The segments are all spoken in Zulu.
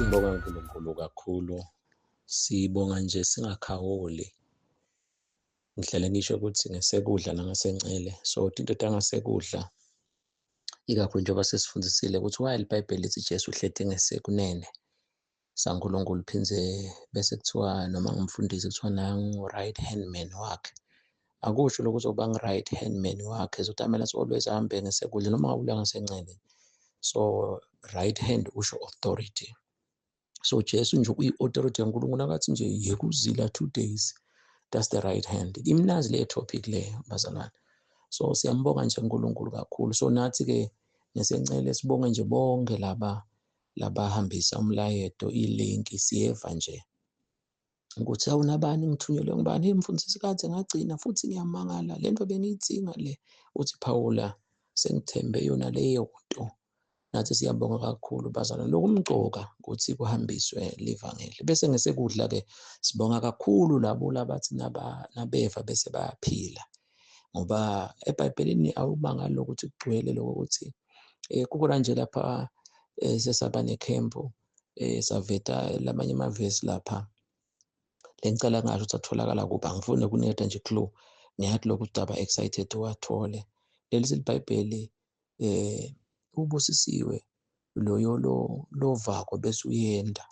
Sibonga uNkulunkulu kakhulu. Sibonga nje singakhawuli. Ngihlale ngisho ukuthi ngesekudla nangasencele. So into tangasekudla ikakhulu njengoba sesifundisile ukuthi why iBhayibheli lithi Jesu uhleti ngesekunene saNkulunkulu, phindze bese kuthiwa noma ngumfundisi kuthiwa nangu-right hand man wakhe. Akusho lokho ukuthi uba ngu-right hand man wakhe so kumele always ahambe ngesekudla noma ngabe ngasencele. So right hand usho authority. So Jesu nje uyi-authority kaNkulunkulu nakathi nje yekuzila 2 days, that's the right hand. Imnazi le topic le bazalwane. So siyambonga nje uNkulunkulu kakhulu. So nathi ke ngesencele sibonge nje bonke laba labahambisa umlayeto, ilink siyeva nje ukuthi awunabani ngithunyelwe ngubani, hey mfundisi kade ngagcina futhi ngiyamangala lento bengiyidinga le, uthi Phawula sengithembe yona leyo nto. Nathi siyabonga kakhulu bazalwane, lokumcoka ukuthi kuhambiswe livangeli. Bese ngesekudla ke sibonga kakhulu labo labathi nabeva bese bayaphila, ngoba eBhayibhelini awubanga lokuthi kugcwele lokho ukuthi kukhona nje lapha sesaba nekhempu saveta lamanye amavesi lapha lengicela ngasho ukuthi atholakala kuba ngifune kuniketa nje clue, ngiyathi lokhu udaba excited wathole leli siBhayibheli ubusisiwe loyo lovako bese uyenda.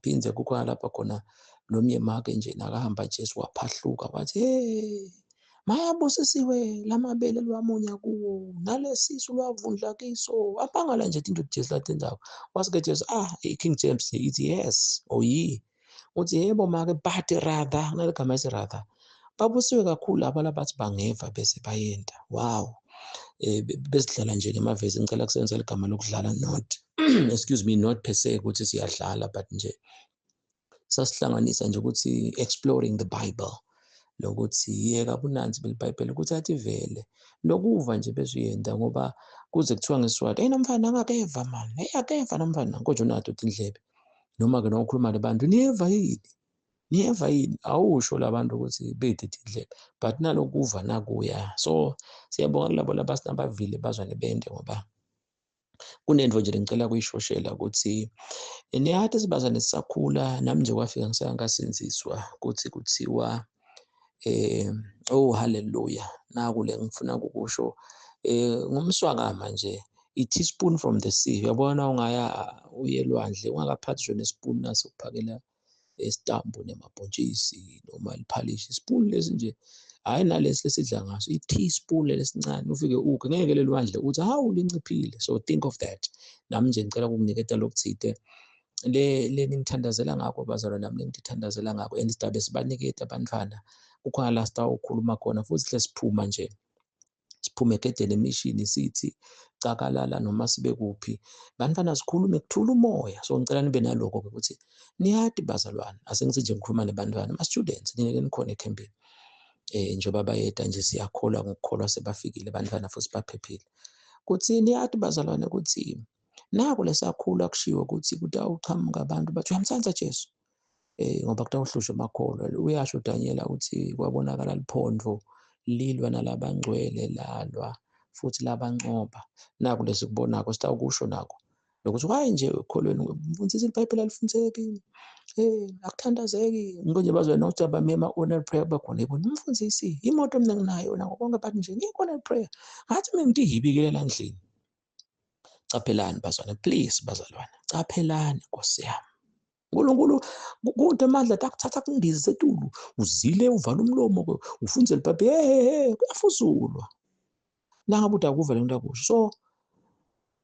Phindze kukhona lapha khona lo myemake nje nakahamba Jesu waphahluka wathi hey mayabusisiwe lamabele lwamunya kuwo nalesisu lwavundla kiso, apangala nje into Jesu latendako. Wasike Jesu King James ithi yes or ye, uthi yebo make but rather naligama esi rather babusiwe kakhulu laba labathi bangeva bese bayenda. Wow, besidlala nje ngemavesi, ngicela kusebenzisa igama lokudlala, not excuse me, not per se ukuthi siyadlala, but nje sasihlanganisa nje ukuthi exploring the Bible, lokuthi yeka bunanzi beliBhayibheli ukuthi athi vele lokuva nje bese uyenda, ngoba kuze kuthiwa ngeSiswati hey namfana angakeva man, hey akeva namfana kodwa unato indlebe, noma ke nokukhuluma nabantu niyeva yini, niyeva yini, awusho labantu ukuthi bethe indlebe but nalokuva nakuya. So siyabonga kulabo labasinabavile bazwane bende, ngoba kunento nje ngicela kuyishoshela ukuthi niyathi sibazane sisakhula nami nje kwafika ngisangakasinziswa ukuthi kuthiwa oh hallelujah, naku le ngifuna ukusho ngumswakama nje, i teaspoon from the sea. Uyabona ungaya uye elwandle ungakaphathi nje nespoon naso ukuphakela esitambu nemabhontshisi noma liphalishi, spoon lesi nje hayi nalesi lesidla ngaso, i teaspoon lesincane ufike ukhe ngeke lelwandle uthi hawu linciphile. So think of that. Nami nje ngicela ukukuniketa lokuthite le ningithandazela ngakho bazalwane, nami ngithandazela ngakho and sidabe sibaniketa abantwana kukhona la sitawukhuluma khona futhi siphuma nje siphume egedeni emishini sithi cakalala noma sibe kuphi bantwana sikhulume kuthula umoya. So ngicela nibe naloko ukuthi niyati bazalwane, asengithi nje ngikhuluma nebantwana ama students nina nikhona ekhempini njengoba bayeda nje siyakholwa ngokukholwa sebafikile bantwana futhi baphephile, kuthi niyati bazalwane ukuthi naku lesakhula kushiwo ukuthi kutawuqhamuka abantu bathi uyamthanda Jesu ngoba kutawuhlushwa amakholwa. Uyasho Daniela uthi kwabonakala liphondvo lilwa nalabangcwele lalwa futhi labanqoba. Naku lesikubonako sitawukusho nako lokuthi why nje ukholweni mfundisi iBhayibheli alifundzeki, akuthandazeki nje bazwe nokuthi abamema on prayer bakhona yebo mfundisi imoto mina nginayo nako konke but nje ngikho on prayer ngathi mina ngihibikele la endlini. Caphelani bazalwane, please bazalwane, caphelani Nkosi yami. uNkulunkulu kude amandla akuthatha kundize etulu uzile uvala umlomo ufunze iBhayibheli, kuyafuzulwa nangabe udakuva lento akusho. So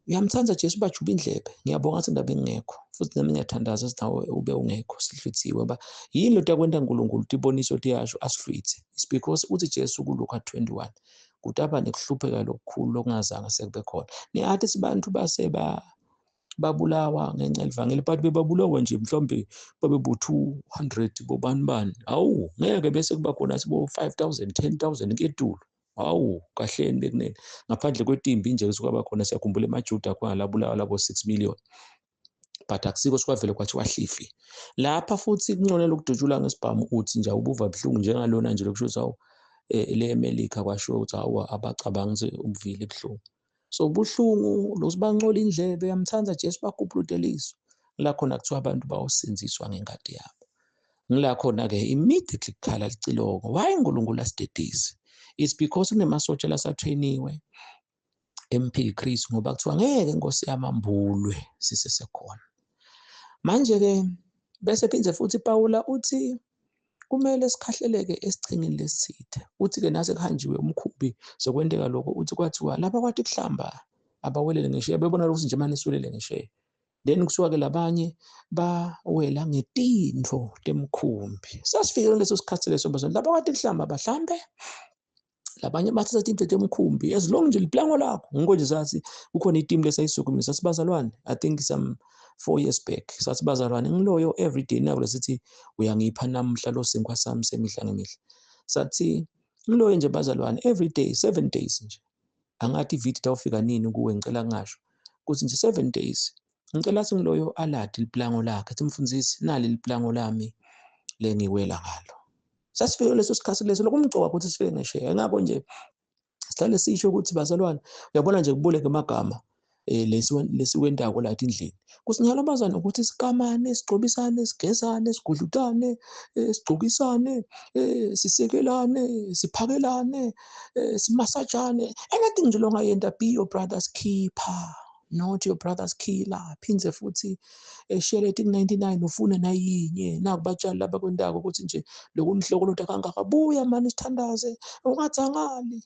uyamthanda Jesu bajuba indlebe, ngiyabonga ngathi indaba engekho futhi nami ngiyathandaza nawe ube ungekho sihlwithiwe ba yini lo takwenta uNkulunkulu tiboniso tiyasho asihlwithe. It's because uthi Jesu kuLuka 21 kutaba nekuhlupheka lokukhulu lokungazange sekube khona. Niyathi sibantu baseba babulawa ngenxa yelivangeli but bebabulawa nje mhlawumbe babe bo 200 bobani bani, awu ngeke bese kuba khona sibo 5000 10000 ketulu. Hawu kahleni bekunene ngaphandle kwetimbi nje kusuka khona. Siyakhumbula emaJuda khona labulawa labo 6 million but akusiko sikwavele kwathi wahlifi lapha futhi kunqonela ukudutshula ngesibhamu uthi nje ubuva buhlungu njengalona nje lokusho ukuthi awu le America kwasho ukuthi awu abacabangi ubuvile buhlungu. So buhlungu losibancola indlebe yamthanda Jesu bakhuphula uteliso. La khona kuthiwa abantu bawusinziswa ngengadi yabo. Ngila khona-ke immediately kukhala licilongo. Why uNkulunkulu asidedise? It's because kunemasotsha lasatrainiwe MP Chris, ngoba kuthiwa ngeke inkosi yamambulwe sisesekhona. Manje-ke bese phinde futhi Pawula uthi kumele sikhahleleke esichingini lesithithe. Uthi-ke nase kuhanjiwe umkhumbi sokwenteka lokho, uthi kwathiwa laba kwathi kuhlamba abawelele ngesheya, bebona ukuthi nje mane siwelele ngesheya. Then kuthiwa-ke labanye bawela ngetintfo temkhumbi. Sasifikile leso sikhathi leso bazalwane, laba kwathi kuhlamba bahlambe, labanye bathatha tintfo temkhumbi as long nje liplango lakho. Ngikho nje sathi kukhona itimu lesayisukumisa sathi bazalwane, I think some 4 years back, sathi bazalwane ngiloyo every day nako lesithi uyangipha namhla lo sinkwa sami semihla ngemihla. Sathi ngiloyo nje bazalwane every day 7 days nje, angathi ividiyo itawufika nini kuwe, ngicela ngingasho ukuthi nje 7 days ngicela singiloyo aladi liplango lakhe, athi mfundisi nali liplango lami lengiwela ngalo. Sasifike leso sikhathi leso lokumcoka ukuthi sifike ngesheya. Ngakho nje sihlale sisho ukuthi bazalwane, uyabona nje kubuleke amagama lesiwendako la endlini. Kusinyalo bazalwane ukuthi sikamane, sigcobisane, sigezane, sigudlutane, sigcokisane, sisekelane, siphakelane, simasajane. Anything nje longayenta, be your brother's keeper, not your brother's killer. Phindze futhi share leti 99 ufune nayinye. Nakubatshali laba kwendako ukuthi nje lokunihlokolota kangaka, buya mani sithandaze, ungathangali.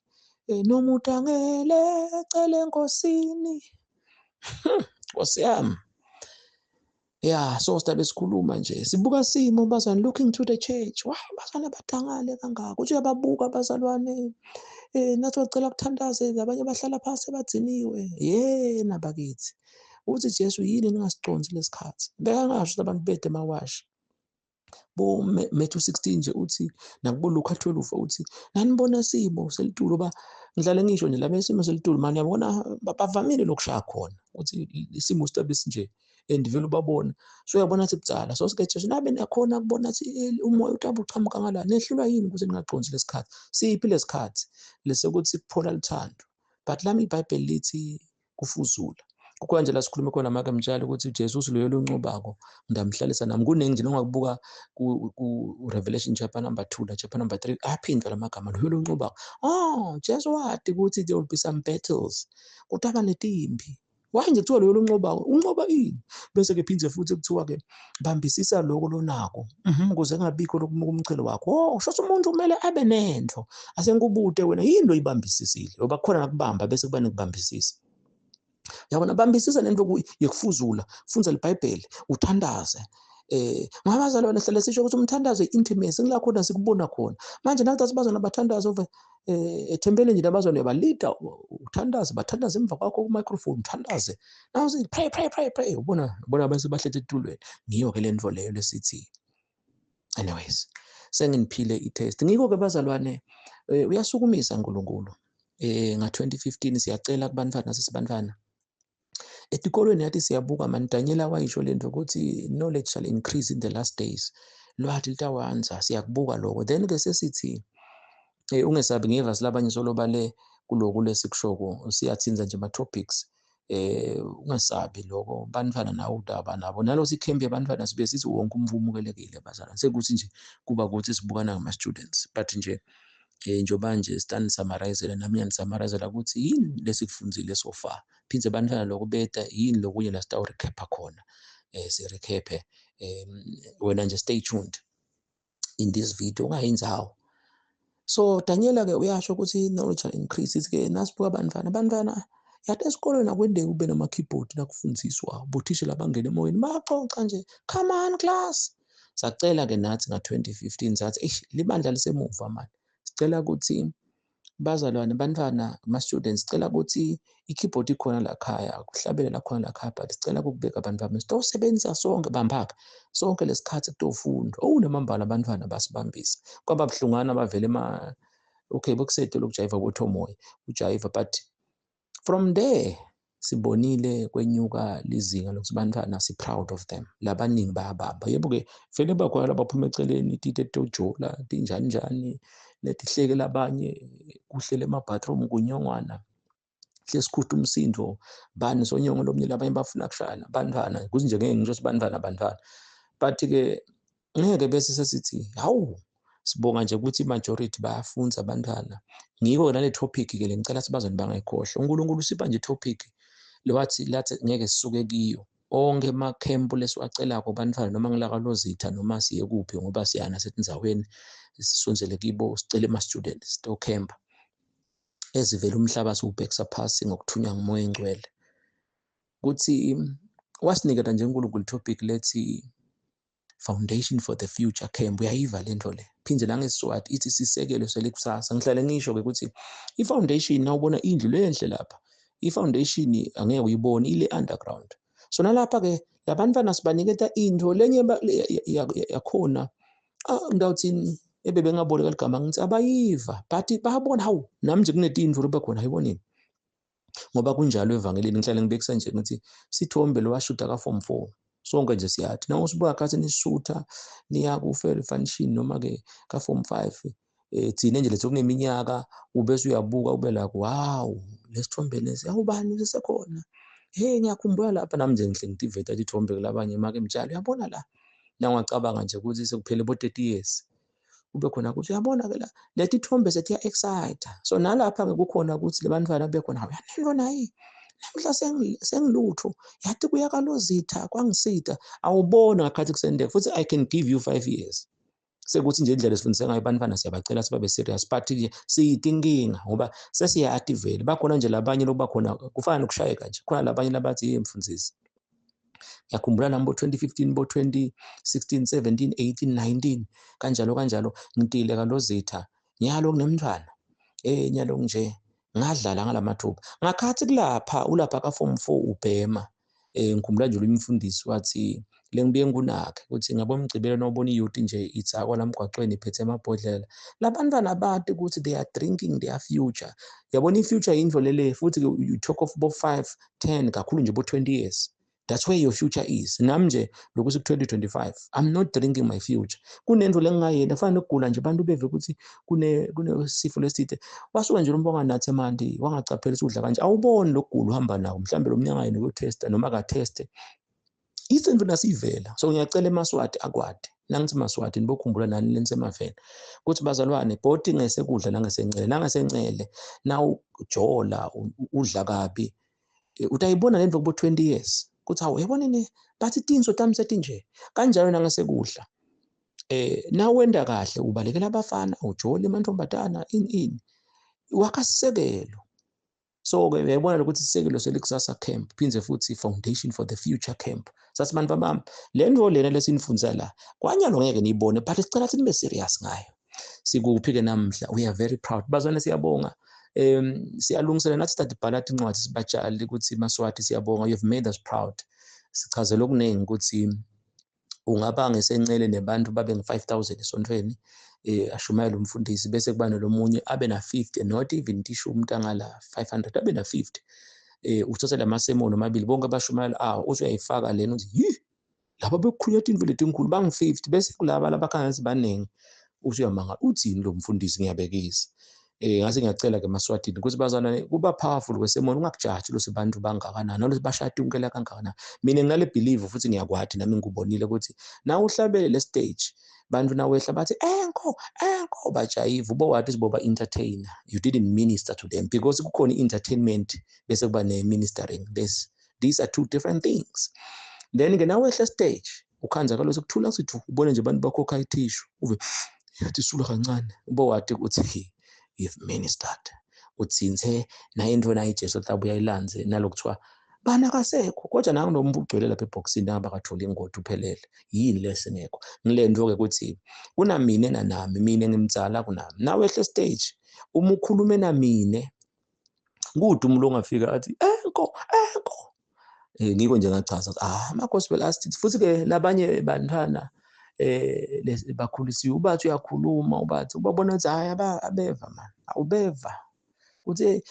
Noma utangele cele enkosini. Nkosi yami. Yeah, so sidabe sikhuluma nje sibuka simo bazalwane, looking to the church. Why bazalwane batangale kangaka? Uthi uyababuka bazalwane, nathi wacela kuthandaze, abanye bahlala phansi badziniwe. Yena bakithi uthi Jesu yini ningasiconsi lesikhathi? Bekangasho abantu bede emawashi. Bo Matthew 16 nje uthi nakubo Luka 12 uthi nanibona simo selitulo ba ngihlale ngisho nje laba isimo selitulo manje yabona bavamile lokushaya khona uthi isimo sitabe sinje and vele ubabona. So uyabona ukuthi budzala. So sike Jesu nabe nakhona kubona ukuthi umoya utabe uqhamuka ngala, nehlulwa yini ukuthi ningaconsi lesikhathi? Siphi lesikhathi lesekuthi kuphola luthando? But lami iBhayibheli lithi kufuzula. Kukhona nje la sikhuluma khona make mtshali ukuthi uJesu usiloyo loncobako ndamhlalisa nami. Kuningi nje nongakubuka ku Revelation chapter number 2 la chapter number 3 aphindwa lamagama loyo loncobako. Oh, Jesu wathi ukuthi there will be some battles, kutaba netimpi. Why nje kuthiwa loyo loncobako uncoba ini? Bese ke phindze futhi kuthiwa ke bambisisa lokho lonako, ukuze kungabikho lokumuka umchelo wakho. Oh, shotha umuntu kumele abe nento. Asengikubute wena yini loyibambisisile? Ngoba kukhona nakubamba bese kuba nekubambisisa. Yabona, bambisisa lento yekufuzula, fundza iBhayibheli, uthandaze. Ngabazalwane hlale sisho ukuthi umthandazo intimacy ngila khona sikubona khona. Manje nathi asibazona bathandaza over ethempelini nje nabazalwane uyabalida uthandaze, bathandaze emva kwakho ku microphone uthandaze. Now say pray pray pray pray, ubona ubona bese bahleti etulweni. Ngiyo ke lento leyo lesithi. Anyways, senginiphile i-test. Ngikho ke bazalwane uyasukumisa uNkulunkulu. Nga 2015 siyacela kubantwana sesibantwana etikolweni yathi siyabuka mani Daniela wayisho lento ukuthi knowledge shall increase in the last days, lwathi litawanza, siyakubuka lokho. Then ke sesithi ungesabi ngeva silabanye solo bale kuloku lesikushoko, siyathinza nje ama topics. Ungesabi lokho bantwana nawe udaba nabo nalo sikhembe abantwana sibe sithi wonke umvumukelekile bazalwane, sekuthi nje kuba ukuthi sibukana ngama students, but nje njengoba nje sitani summarizela nami ngiyani-summarizela ukuthi yini lesikufundzile so far. Phindze bantwana lokho beta yini lokunye la sitawu recap khona, si recap wena nje stay tuned in this video ungayindzawo. So Daniela ke uyasho ukuthi knowledge shall increase. Ithi ke nasibuka abantwana, abantwana yathi esikolweni akwendeki ube nama keyboard la kufundziswa bothisha labangena emoyeni bayaxoxa nje, come on class. Sacela ke nathi nga 2015 sathi eish libandla lisemuva manje, sicela ukuthi bazalwane bantwana ama students sicela ukuthi i-keyboard ikhona la khaya, kuhlabela la khona la khaya, but sicela ukubeka abantu bami sitosebenzisa sonke bambaka sonke lesikhathi kutofundwa. Oh namambala abantwana basibambisa kwaba buhlungana bavele ma okay bokusete lokujayiva bothomoya ujayiva, but from there sibonile kwenyuka lizinga lokuthi bantwana si proud of them, labaningi bayabamba. Yebo ke vele bakhona labaphuma eceleni tite tojola tinjani njani letihleke labanye kuhlele ema bathroom kunyongwana. Hle sikhutha umsindo bani sonyongo lomnye labanye bafuna kushayana bantwana kuthi nje ngeke ngisho sibantwana bantwana, but ke ngeke bese sesithi hawu, sibonga nje ukuthi i-majority bayafunza abantwana. Ngiko nale topic ke le ngicela sibazweni bangayikhohlwa. uNkulunkulu usipha nje topic lewathi lathi ngeke sisuke kiyo onke emakhempu lesiwacelako bantwana, noma ngilaka lozitha noma siye kuphi, ngoba siyana setindzaweni sisondzele kibo, sicele ema-student sitokhempa ezivela umhlaba siwubhekisa phasi ngokuthunywa ngumoya engcwele, kuthi wasiniketa nje uNkulunkulu topic lethi foundation for the future camp. Uyayiva le nto le, phinde nangesiswati ithi sisekelo selikusasa. Ngihlale ngisho-ke ukuthi i-foundation, nawubona indlu lenhle lapha, i-foundation angeke uyibone, ile underground. So nalapha-ke labantwana sibaniketa into lenye yakhona, ngitawuthini, ebebengaboleka ligama ngithi abayiva, but bayabona, hawu, nami nje kunetintfo loba khona ayibonini, ngoba kunjalo evangelini. Ngihlale ngibekisa nje ngithi sithombe lo washuta ka-form 4, sonke nje siyathi na usibuka khathi nisutha niya ku-fair function noma-ke ka-form 5, thina nje lethu kuneminyaka, ubese uyabuka ube like, wow, lesithombe lesi, awubani usesekhona? Hey, ngiyakhumbula lapha nami nje ngihle ngitiveta ithombe kulabanye make mtshalo, uyabona la nangwacabanga nje ukuthi sekuphele bo 30 years, kube khona ukuthi uyabona ke la leti thombe sethiya excite. So nalapha ke kukhona ukuthi lebantwana bekhona, uyanento nayi namhla sengilutho yathi kuya kalozitha kwangisita, awubona ngakhathi kusendeka. Futhi I can give you 5 years sekuthi nje indlela esifundise ngayo abantwana, siyabacela sibabe serious, but nje siyinkinga ngoba sesiyati vele bakhona nje labanye lokuba khona kufana nokushayeka nje, khona labanye labathi, hey mfundisi, ngiyakhumbula nami bo 2015, bo 2016, 17, 18, 19, kanjalo kanjalo, ngitile kalozitha nyalo kunemntwana, nyalo nje ngadlala ngalamathuba ngakhathi kulapha ulapha ka form 4 ubhema. Ngikhumbula nje umfundisi wathi lengibuye ngunakhe ukuthi ngabe umgcibelo nobona iyouth nje itsakwa lamgwaqweni iphethe amabhodlela, labantwana bati ukuthi they are drinking their future. Yabona, i-future yindlo lele, futhi you talk of bo 5 10, kakhulu nje bo 20 years, that's where your future is. Nami nje lokhu siku 2025, I'm not drinking my future. Kunento lengingayenda fana nokugula nje, abantu beve ukuthi kune kunesifo lesithe wasuka nje lo wanganathi emanti, wangacaphela ukuthi udla kanje, awuboni lokugula uhamba nako, mhlambe lo mnyaka yena uyotesta noma akateste isinto nasivela. So ngiyacela emaswati akwade nangithi maswati nibokhumbula nani lenisemaveni ukuthi bazalwane bhoti ngesekudla nangesencele nangesencele, nawujola udla kabi, utayibona lento kubo 20 years kuthi hawu, uyabona ne bathi tinso tami setinje kanjalo. Nangesekudla, nawenda kahle ubalekela abafana, ujoli amantombazana, ini ini, wakasisekelo. So ke uyayibona ukuthi isisekelo selikusasa camp, phindze futhi foundation for the future camp. Sathi bantu bami, le nto lena lesinifundisa la kwanyalo ngeke niyibone, but sicela ukuthi nibe serious ngayo. Sikuphi ke namhla? We are very proud, bazwane, siyabonga. Siyalungisela nathi sithi bhala incwadi sibatshali ukuthi maswati siyabonga, you have made us proud. Sichazela okuningi ukuthi ungaba ngesencele nebantu babe ngu-5000 esontweni, ashumayele umfundisi, bese kuba nalomunye abe na 50, not even tisho umuntu angala 500 abe na 50, uthathe lama sermon amabili bonke abashumayela awo, uthi uyayifaka lena, uthi yi laba bekukhulunywa tintfo letinkulu bangu-50, bese kulaba labakhangathi baningi, uthi uyamangala uthini lo mfundisi. Ngiyabekisa, ngase ngiyacela ke maswatini ukuthi bazalwane kuba powerful kwesermon, ungakujaji lo sibantu bangakanani nalo bashaya unkela kangakanani. Mina nginale believe futhi ngiyakwati nami ngikubonile ukuthi na uhlabele le stage, bantu nawehla bathi enko enko, bajayiva, ubo wathi siboba entertainer, you didn't minister to them, because kukhona i-entertainment bese kuba ne-ministering. This These are two different things. Then ke nawehla stage, ukhanza kaloku sekuthula, sithi ubone nje abantu bakhokha ithishu, uve yathi sula kancane, ube wathi ukuthi you've ministered, utsintse naye into naye Jesu tabuya ilanze nalokuthiwa bana kasekho, kodwa nangu nomuntu ugcwele lapha ebhokisini abakatholi ingodi uphelele. Yini lesingekho ngile nto ke ukuthi kunamine nanami mina ngimdzala kunami, nawehle stage uma ukhulume namine kude, umuntu ongafika athi enko enko. Ngiko nje ngachaza ama gospel artists, futhi ke labanye bantwana bakhulisiwe, ubathi uyakhuluma, ubathi ubabona ukuthi hayi, abeva man, awubeva uthi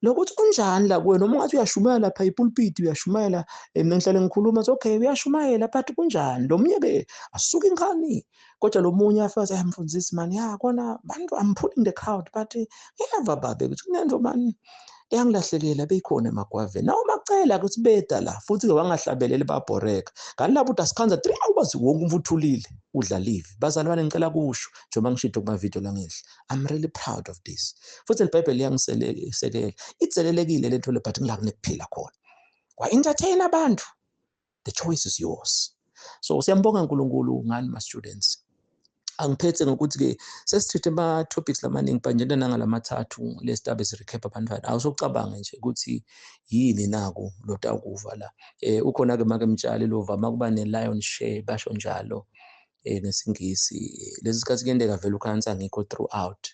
lokuthi unjani la kuwe, noma ungathi uyashumayela lapha ipulpit, uyashumayela, mina ngihlale ngikhuluma athi okay, uyashumayela, but kunjani lo munye ke asuka inkhani, kodwa lo munye afika athi mfundisi man, ya kona bantu, I'm pulling the crowd, but ngiyava babe ukuthi kunento man. Yangilahlekela beyikhona emagwaveni. Nawo macela ukuthi beda la futhi-ke wangahlabeleli babhoreka. Kanti lapho uthi asikhanza 3 hours wonke umfuthu uthulile udla live. Bazalwane ngicela kusho njengoba ngishilo kuma-video langenhla. I'm really proud of this. Futhi iBhayibheli liyangisekela. Itselelekile lento le but ngila kunekuphila khona. Kwa-entertain abantu. The choice is yours. So siyambonga uNkulunkulu ngani ma-students. Angiphethe ngokuthi-ke sesithethe ama-topics lamaningi but nje nangalamathathu lesitabe si-recap abantwana. Awusokucabanga nje ukuthi yini naku lotakuva la. Ukhona-ke make Mtshali lovama kuba ne-lion share basho njalo ngesiNgisi. Lesi sikhathi kuyenteka vele ukhansa ngikho throughout.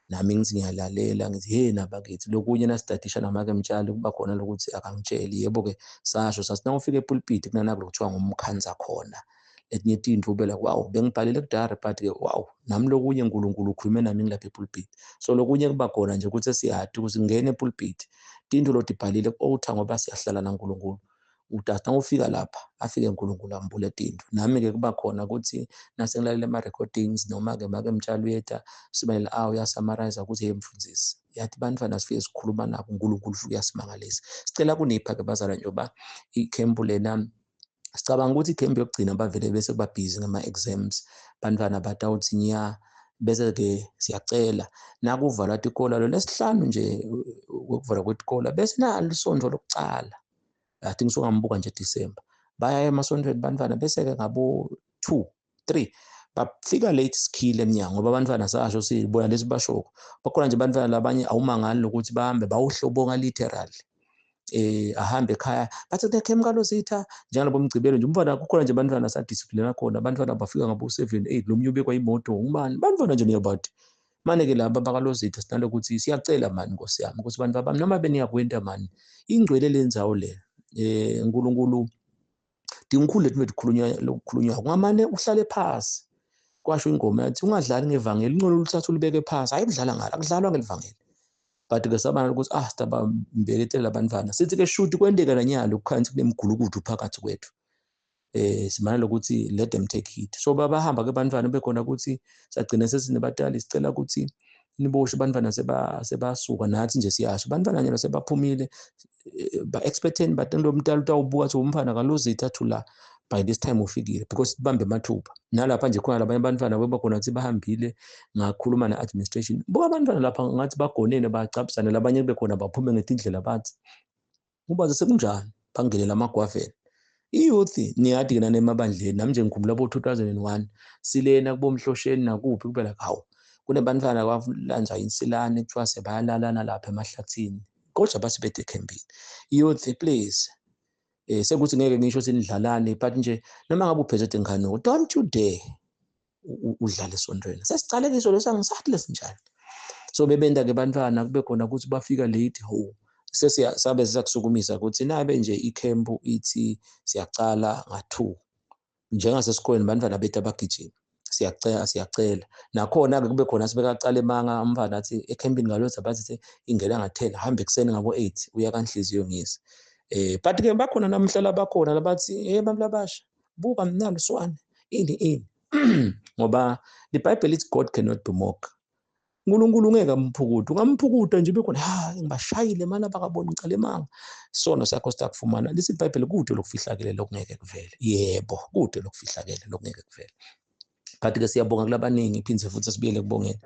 Nami ngithi ngiyalalela ngithi hey nabakithi lokunye nasidadisha namake Mtshali kuba khona lokuthi akangitsheli. Yebo-ke sasho sathi nawufika epulpiti kunanaku lokuthiwa ngumkhanza khona. Etinye tintfo ube like wow bengibhalele kudala but-ke wow nami lokunye uNkulunkulu ukhulume nami ngilapha epulpiti. So lokunye kuba khona nje ukuthi siyati ukuthi ngene epulpiti tintfo lotibhalile ku-altar ngoba siyahlala naNkulunkulu. Utata ufika lapha afike uNkulunkulu ambule tintfo. Nami-ke kuba khona ukuthi nasengilalela ama-recordings noma-ke make Mtshali uyeta sibalele uyasummarize ukuthi hey mfundisi yathi bantwana sifike sikhuluma nabo uNkulunkulu ufike uyasimangalisa. Sicela kunipha-ke bazalwane njengoba ikhempu lena sicabanga ukuthi ikhempu yokugcina bavele bese kuba busy ngama-exams bantwana batawuthi nya bese-ke siyacela nakuvalwa tikola lo lesihlanu nje ukuvalwa kwetikola bese nalo isonto lokucala. I think songambuka nje December baya emasontweni bantwana bese-ke ngabo 2 3 bafika late sikhile emnyango ngoba abantwana sasho sibona lesi bashoko bakhona nje abantwana labanye awumangali lokuthi bahambe bawuhlobonga literally ahambe ekhaya bathi nekhempu kalozitha njengalobo Mgcibelo nje umfana kukhona nje abantwana sadiscipline khona abantwana bafika ngabo 7 8 lo munye ubekwa imoto ngubani bantwana nje niyabathi mane-ke laba bakalozitha sinalokuthi siyacela mani Nkosi yami ukuthi bantu bami noma beniyakwenta mani ingcwele le ndzawo le uNkulunkulu dingikhulu leti betikhulunywa lokukhulunywa kungamane uhlale phasi kwasho ingoma yathi ungadlali ngevangeli ingcolo uluthatha ulibeke phasi hayi kudlala ngalo akudlalwa ngelivangeli but ke sabana ukuthi sitabambeketela abantwana sithi ke shuthi kwenteka nanyalo kukhanthi kunemgulukudu phakathi kwethu simana lokuthi let them take it. So babahamba ke bantwana bekhona ukuthi sagcina sesinebatali sicela ukuthi niboshwe abantwana sebasuka nathi nje siyasho abantwana nyalo sebaphumile ba-expecteni but lo mntala utawubuka ukuthi umfana kalozitha la by this time ufikile because sibambe amathuba nalapha nje khona labanye abantwana bebakhona ukuthi bahambile ngakhuluma ne-administration buka abantwana lapha ngathi bagonene bacabuzane labanye bekhona baphume ngetindlela bathi kubaze sekunjani bangenela amagwaveni. I-youth niyadi-ke nanemabandleni nami nje ngikhumbula bo 2001 silena kubomhlosheni nakuphi kube like hawu kunebantwana kwalanjwa insilane kuthiwa sebayalalana lapha emahlathini kodwa basibede ekhempini. Youth please sekuthi ngeke ngisho sinidlalane but nje noma ngabe uphethe ingane don't you dare udlale esontweni sesicalekiso leso angisathi lesinjani. So bebenda ke bantwana kube khona ukuthi bafika late ho sabe sisakusukumisa ukuthi nabe nje ikhempu ithi siyacala nga-2 njengasesikoleni bantwana bethu abagijima siyacela nakhona-ke kube khona sibekacala emanga umfana athi ekhempini ngalotha bathi ingena nga-10 hambe ekuseni ngabo-8 uya kanhliziyo ngisi. But-ke bakhona namhla labakhona labathi hey bantu labasha buka mnalo swane ini ini ngoba iBhayibheli lithi God cannot be mocked. uNkulunkulu ngeke amphukute ungamphukuta nje bekhona ha ngibashayile mana abakaboni ngicela emanga sono sakho sitakufumana lithi iBhayibheli kude lokufihlakele lokungeke kuvele. Yebo kude lokufihlakele lokungeke kuvele but ke siyabonga kulabaningi iphindze futhi sibuyele kubongeni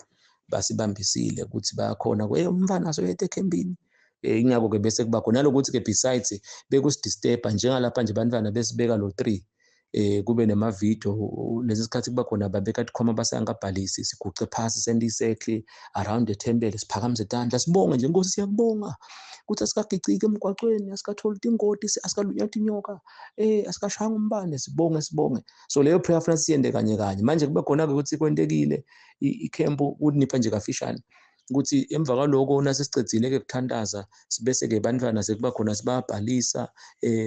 basibambisile ukuthi bayakhona umfana soyethe ekhempini ingakho ke bese kuba khona nalokuthi ke besides bekusidisturba njengalapha nje bantwana besibeka lo 3 kube nemavidiyo lesi sikhathi kuba khona babeka tikhwama basangabhalisi siguce phasi sente i-circle around the temple siphakamise tandla sibonge nje Nkosi siyakubonga ukuthi asikagiciki emgwaqweni asikatholi tingoti asikalunywa tinyoka asikashayanga umbane sibonge. So leyo prayer funa siyende kanye kanye manje kube khona ke ukuthi kwentekile ikhempu kunipha nje kafishane ukuthi emva kwaloko nasesicedzile ke kuthandaza sibese ke bantwana sekuba khona sibabhalisa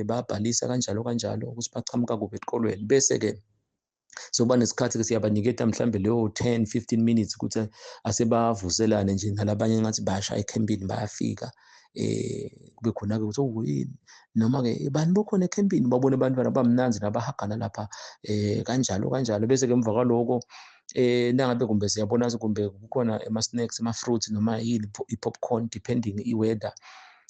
babhalisa kanjalo kanjalo ukuthi bachamuka kuphi esikolweni bese ke sokuba nesikhathi ke siyabaniketa mhlambe leyo 10 15 minutes ukuthi asebavuselane nje nalabanye ngathi basha ekhempini bayafika kube khona ke ukuthi okuyini noma ke bani bokhona ekhempini babone abantwana bamnanzi nabahagana lapha kanjalo kanjalo bese ke emva kwaloko Nangabe kumbe siyabona kumbe kukhona ema-snacks, ama-fruits noma yini, i-popcorn, depending i-weather.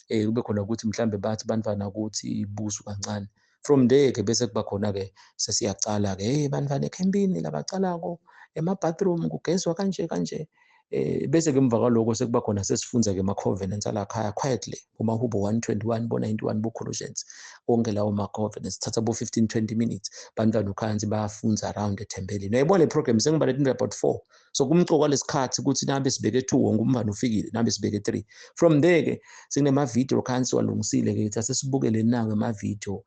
Kube khona ukuthi mhlambe bathi bantwana ukuthi ibusu kancane. From there ke bese kuba khona ke sesiyacala ke, hey bantwana ekhempini labacalako ema-bathroom kugezwa kanje kanje. Bese ke emva kwaloko sekuba khona sesifunza ke ama-covenants alakhaya quietly, kumahubo 121 bo 91 bo Colossians, konke lawo ma-covenants thatha bo 15 20 minutes, bantwana ukhansi bayafunza around ethempelini. Uyayibona le program sengibale about 4, so kumcoka lesikhathi ukuthi nabe sibeke 2 wonke umntwana ufikile, nabe sibeke 3. From there ke sekunema video khansi walungisile ke ukuthi asesibukele nawo ama video.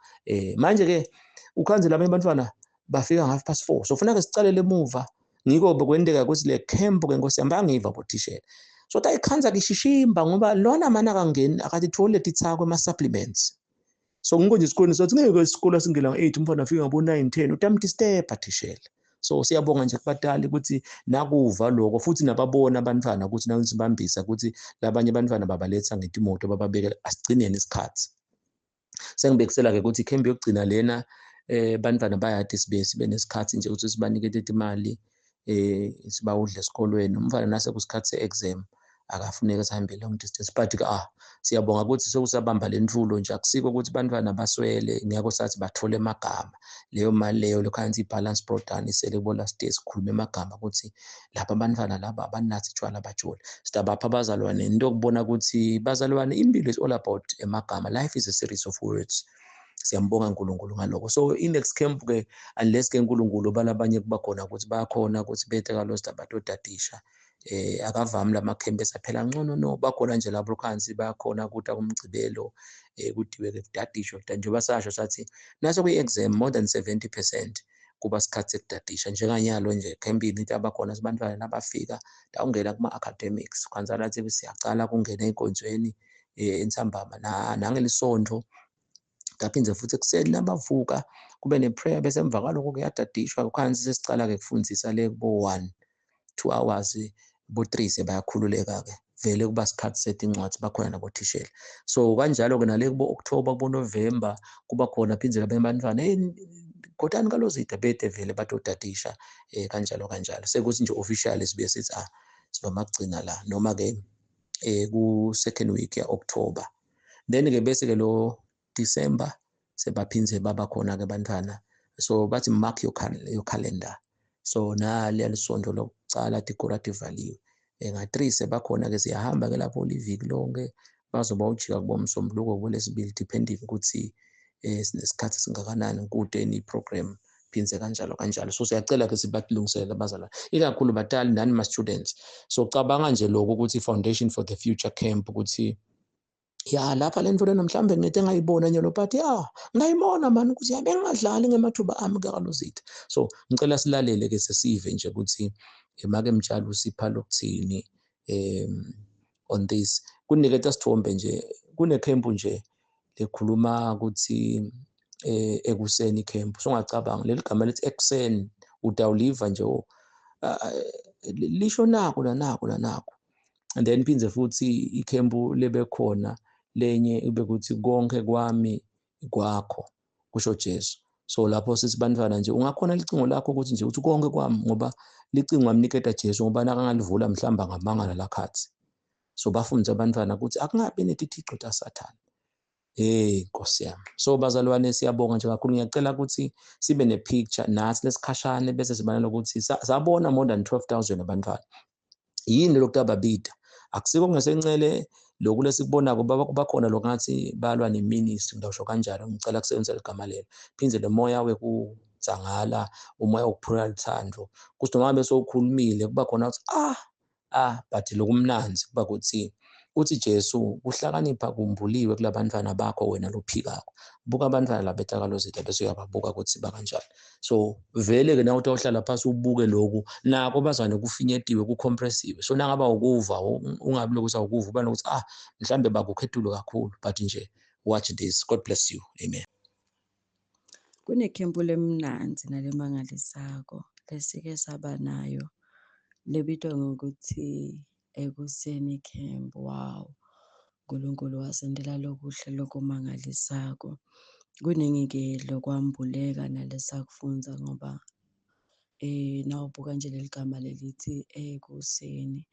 Manje ke ukhansi labanye abantwana bafika 4:30, so funeka sicalele emuva. Ngiko bekwenteka ukuthi le camp ke Nkosi yami bangiva bothishela, so tayikhanza kishishimba ngoba lona mana akangeni akathi thole tithako ama supplements. So ngiko nje esikoleni sothi ngeke isikole singena ngo-8, umfana afike ngabo 9 10, utamdisturba thishela. So siyabonga nje kubatali ukuthi nakuva lokho, futhi nababona abantwana ukuthi nawusibambisa ukuthi labanye abantwana babaletha ngetimoto bababekela. Asigcineni isikhathi. Sengibekisela ke ukuthi ikhembi yokugcina lena, bantwana bayadi sibe nesikhathi nje ukuthi sibanikete imali, sibawudle esikolweni. Umfana nase kusikhathi se-exam akafuneka sihambe long distance, but ke siyabonga ukuthi sekusabamba lentfulo nje, akusiko ukuthi bantwana baswele. Ngiyako sathi bathole emagama, leyo mali leyo lokhansi i-balance brought down isele kubo last day. Sikhulume emagama ukuthi lapha abantwana laba abanathi tshwala bajole, sitabapha abazalwane into yokubona ukuthi bazalwane impilo is all about emagama, life is a series of words. Siyambonga uNkulunkulu ngalokho. So i-next camp ke, unless ke uNkulunkulu balabanye kuba khona ukuthi bayakhona ukuthi bethe kalosta batodadisha, akavami lama camp esaphela ngcono no bakhona nje labo khansi bayakhona ukuthi akumgcibelo kudiwe ke kudadishwa. Njengoba sasho sathi naso kwi-exam more than 70% kuba sikhathi sekudadisha. Njenganyalo nje campini into abakhona sibantwana nabafika tawungena kuma-academics kwanza lathi siyacala kungena ey'nkonzweni entsambama nangelisonto, ngaphinde futhi ekuseni nabavuka kube ne-prayer, bese emva kwaloko kuyadadishwa. Khansi sesicala-ke kufundisa le kubo 1 2 hours, bo 3 sebayakhululeka-ke vele, kuba sikhathi setincwadi, bakhona nabothishela. So kanjalo-ke nale kubo October, kubo November kuba khona phindze labanye abantwana, hey kodani kalozida bede vele batodadisha, kanjalo kanjalo. Sekuthi nje officially sibuye sithi sivama kugcina la noma ke ku second week ya October, then ke bese ke lo December sebaphindze baba khona ke bantwana. So bathi mark your calendar. So nali lisonto lokucala tikolo tivaliwe, nga-3 sebakhona ke, siyahamba ke lapho liviki lonke, bazoba ujika kubo Msombuluko kulesibili, depending ukuthi sinesikhathi singakanani kude ni program phindze kanjalo kanjalo. So siyacela ke sibalungiselele abazalwane, ikakhulu batali nani ma students. So cabanga nje lokho ukuthi foundation for the future camp, ukuthi ya lapha le nto lena mhlambe nginte engayibona nyalo, but ya ngayibona mani ukuthi ya bengingadlali ngemathuba ami kakalozitha. So ngicela silalele ke sesive nje ukuthi make mtshalo usipha lokuthini on this. Kuniketa sithombe nje kunekhempu nje lekhuluma ukuthi ekuseni camp. So ungacabanga leli gama lithi ekuseni utawuliva nje lisho naku nanako nanako. And then phindze futhi ikhempu lebe khona lenye ibe kuthi konke kwami kwakho, kusho Jesu. So lapho sithi bantwana nje ungakhona licingo lakho ukuthi nje uthi konke kwami, ngoba licingo amniketa Jesu, ngoba nakangalivula mhlamba ngamangala lakhathi. So bafundise abantwana ukuthi akungabi netithixo taSathane. Hey Nkosi yami. So bazalwane siyabonga nje kakhulu. Ngiyacela ukuthi sibe ne-picture nathi lesikhashane bese sibana ukuthi sabona more than 12,000 abantwana. Yini lokhu ababida? Akusiko ngesencele lokhu lesikubonako, bakhona lokungathi balwa neministry, ngidawusho kanjalo, ngicela kusebenzisa ligama lelo. Phindze lo moya wekudzangala, umoya wokuphula luthando. Kuthi noma ngabe sowukhulumile kuba khona ukuthi but lokumnanzi kuba kuthi uthi Jesu kuhlakanipha kumbuliwe kulabantwana bakho wena lophikako. Buka abantwana labetha kalozitha bese uyababuka ukuthi bakanjani. So vele ke nawe utawuhlala phansi ubuke lokhu nako bazwane kufinyetiwe, kucompressiwe. So nangaba ukuva ungabi lokuthi awukuva uba nokuthi mhlambe bakukhethulo kakhulu, but nje watch this. God bless you. Amen. Kunekhempu lemnandzi nalemangalisako lesike saba nayo lebitwa ngokuthi ekuseni camp. Wow, uNkulunkulu wasendela lokuhle lokumangalisako. Kuningi-ke lokwambuleka nalesakufundza ngoba Nawubuka nje leli gama lelithi ekuseni